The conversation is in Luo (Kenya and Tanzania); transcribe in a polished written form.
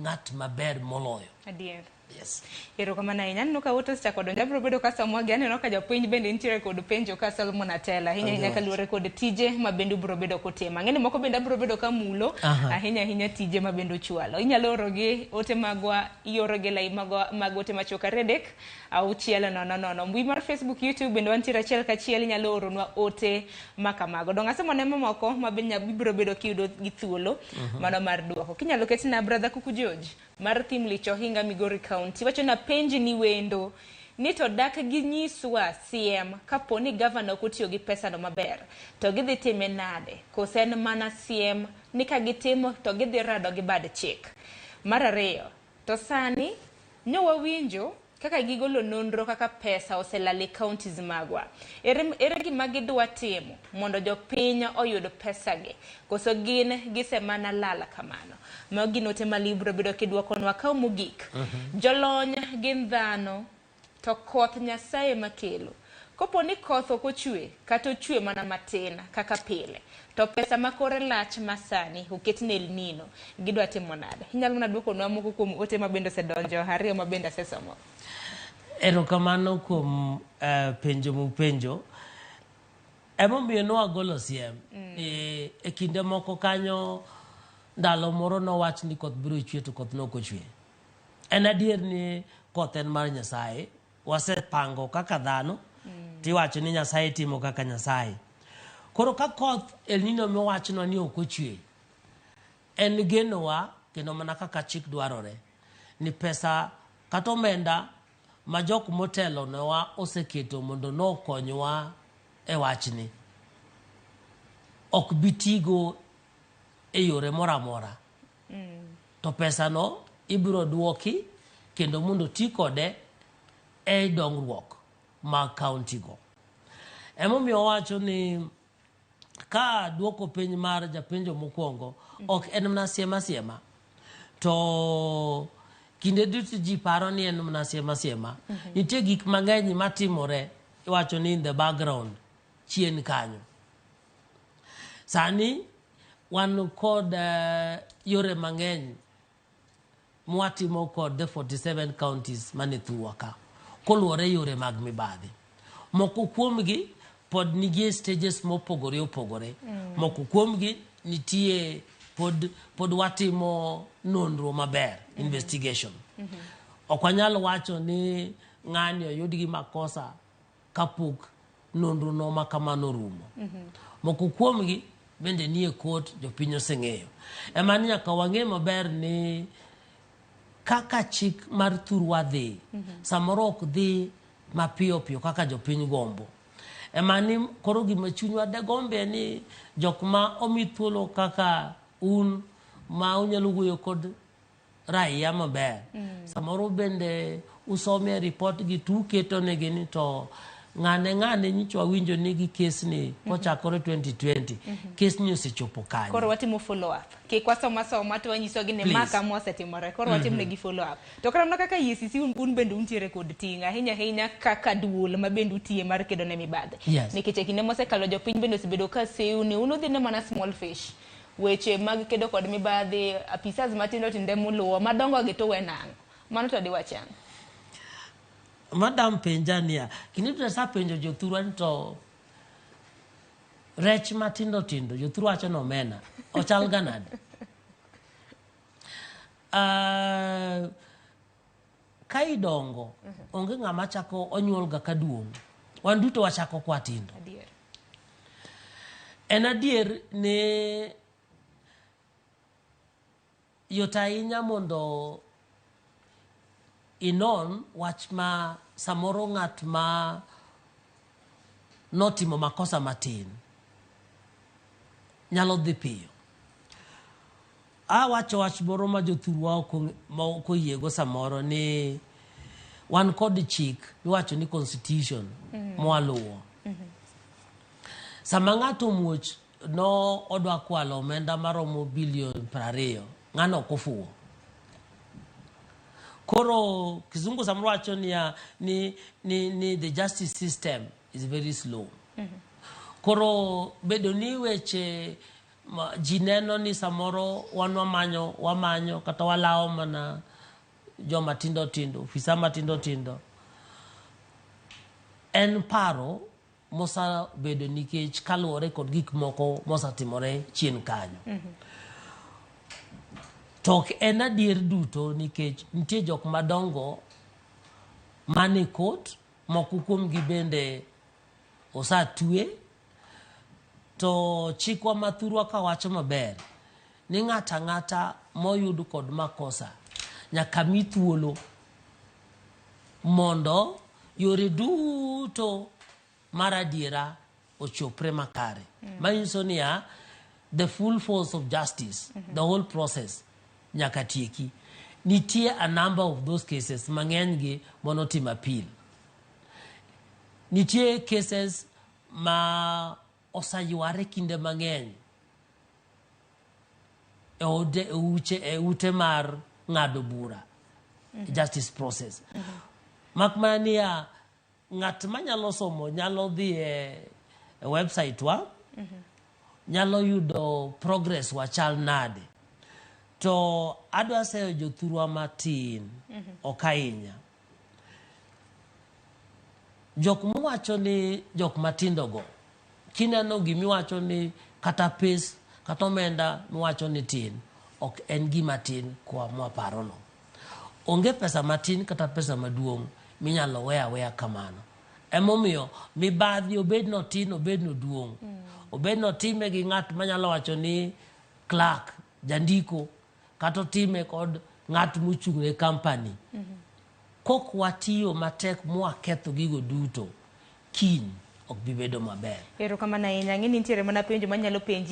ng'at maber moloyo. Adier. Yes. Erokamano ahinya. Aneno ka ote osechako donjo. Abiro bedo ka somogi. Aneno ka japiny bende nitiere kod penjo ka Solomon Atela. Ahinya ahinya kaluwore kod tije ma bende ubiro bedo kutimo. Ang'e ni moko bende abiro bedo ka mulo. Ahinya ahinya tije ma bende uchwalo. Inyalo orogi ote magwa, iorogi e lai magwa mag ote machuok 2 3 6 0 0. Mbui mar Facebook, YouTube bende wantiere achiel kachiel. Inyalo oronwa ote ma kamago. Donge asemone mamoko ma bende ibiro bedo kiyudo gi thuolo mano mar duoko. Kinyalo ketna Brother Kuku George mar Thim Lich Ohinga Migori County wacho na penji ni wendo ni to dak ginyiswa siem kapo ni gavana ok otiyo gi pesano maber to gidhi time nade kose en mana siem ni ka gitimo to gidhi rado gi bad chik. Mar ariyo to sani nyo wawinjo kaka gigolo nonro kaka pesa oselal e counties magwa. Ere, ere gima gidwa timo mondo jopiny oyud pesagi? Koso gin gisemana lal kamano? Mago gin ote ma libro bedo kidwokonwa kaw mogik. Jolony gin dhano to koth Nyasaye makelo. Kopo ni koth ok ochwe kata ochwe mana matin kaka pile, to pesa ma kore lach ma sani oket ne El Nino gidwa timo nade? Inyalo mana dwokonwa moko kuom ote ma bende osedonjo, ariyo ma bende asesomo. Erokamano kuom penjo mupenjo. Emomiyo nwagolo siem e kinde moko kanyo ndalo moro nowach ni koth biro chwe to koth nok ochwe. En adier ni koth en mar Nyasaye, wasepango kaka dhano tiwacho ni Nyasaye timo kaka Nyasaye. Koro ka koth El Nino mowachnwa ni ok ochwe, en genowa kendo mana kaka chik dwarore ni pesa kata omenda ma jok motelonewa oseketo mondo nokonywa e wachni ok bi tigo e yore moro amora. To pesano ibiro duoki kendo mondo ti kode e dongruok mag kaunti go. Emomiyo wawacho ni ka duoko piny mar japenjo mokwongo ok en mana siem asiema to kinde duto ji paro ni en mana siem asiema. Nitie gik mang'eny matimore iwacho ni in the background chien kanyo. Sani wan kod yore mang'eny mwatimo kod the 47 counties mane thurwa ka koluwore yore mag mibadhi. Moko kuomgi pod nigie stages mopogore opogore. Moko kuomgi nitie pod watimo nonro maber, investigation. Ok wanyal wacho ni ng'ani oyud gi makosa kapok nonro no ma kamano orumo. Moko kuomgi bende nie court jopiny oseng'eyo. Ema ni nyaka wang'e maber ni kaka chik mar thurwa dhi, samoro ok dhi mapiyo piyo kaka jopiny gombo. Ema ni koro gima chunywa de gombe ni jok ma omi thuolo kaka un ma unyalo wuoyo kod raia maber. Samoro bende usomie report gi to uketo negi ni to ng'ane ng'ane nyicho wawinjo ni gi kes ni kochakore 2020 kes ni osechopo kanye. Koro watimo follow up. Kik wasoma soma to wanyisogi ni ma Please. kama osetimore. Koro watim negi follow up. To kata mana kaka EACC un bende untiere kod ting' ahinya ahinya kaka duol ma bende utiye mar kedo ne mibadhi. Nikech e kinde mosekalo jopiny bende osebedo ka seyo ni un udhi ne mana small fish. Weche mag kedo kod mibadhi, apisas matindo tindo emuluwo, madongo gi to we nang'o? Mano to diwach ang'o? Madam penja niya, kinde duto asepenjo jothurwa ni to rech matindo tindo, jothurwa wacho ni omena, ochal ga nade? Ka idongo, onge ng'ama chako onyuol ga ka duong'. Wan duto wachako kwa tindo. Adier. En adier ni yot ahinya mondo inon wach ma samoro ng'at ma notimo makosa matin nyalo dhi piyo. Awacho wach moro ma jothurwa ma ok oyiego samoro ni wan kod chik miwacho ni constitution mwaluwo. Sama ng'ato omuoch no odwa kwalo omenda maromo bilion 20, ng'ano ok ofuwo. Koro kizungu samoro wacho niya ni the justice system is very slow. Koro bedo ni weche Ji neno ni samoro wan wamanyo wamanyo kata walawo mana joma tindo tindo, ofisa matindo tindo. En paro mosabedo nikech kaluwore kod gik moko mosatimore chien kanyo. To ok en adier duto nikech nitie jok madongo mane court, moko kuomgi bende osatwe. To chikwa mathurwa ka wacho maber ni ng'ato ang'ata moyud kod makosa nyaka mi thuolo mondo yore duto mar adiera ochopre makare. Manyiso niya, the full force of justice, the whole process nyaka tieki. Nitie a number of those cases mang'eny gi manotim appeal. Nitie cases ma oseyware kinde mang'eny e ode e uche e ute mar ng'ado bura, justice process. Mak mana niya, ng'at manyalo somo nyalo dhi e website wa, nyalo yudo progress wa chal nade. To adwa seyo jothurwa matin, ok ahinya. Jok mowacho ni jok matindo go, kineno gimiwacho ni kata pes kata omenda miwacho ni tin, ok en gima tin kwa mwaparono. Onge pesa matin kata pesa maduong' minyalo we aweya kamano. Emomiyo mibadhi obed notin obed noduong', obed notime gi ng'at manyalo wacho ni clerk, jandiko, kata otime kod ng'at mochung' ne company. Kok watiyo matek mwaketho gigo duto, kiny ok bi bedo maber. Erokamano ahinya. Ang'e ni nitiere mana penjo manyalo penji.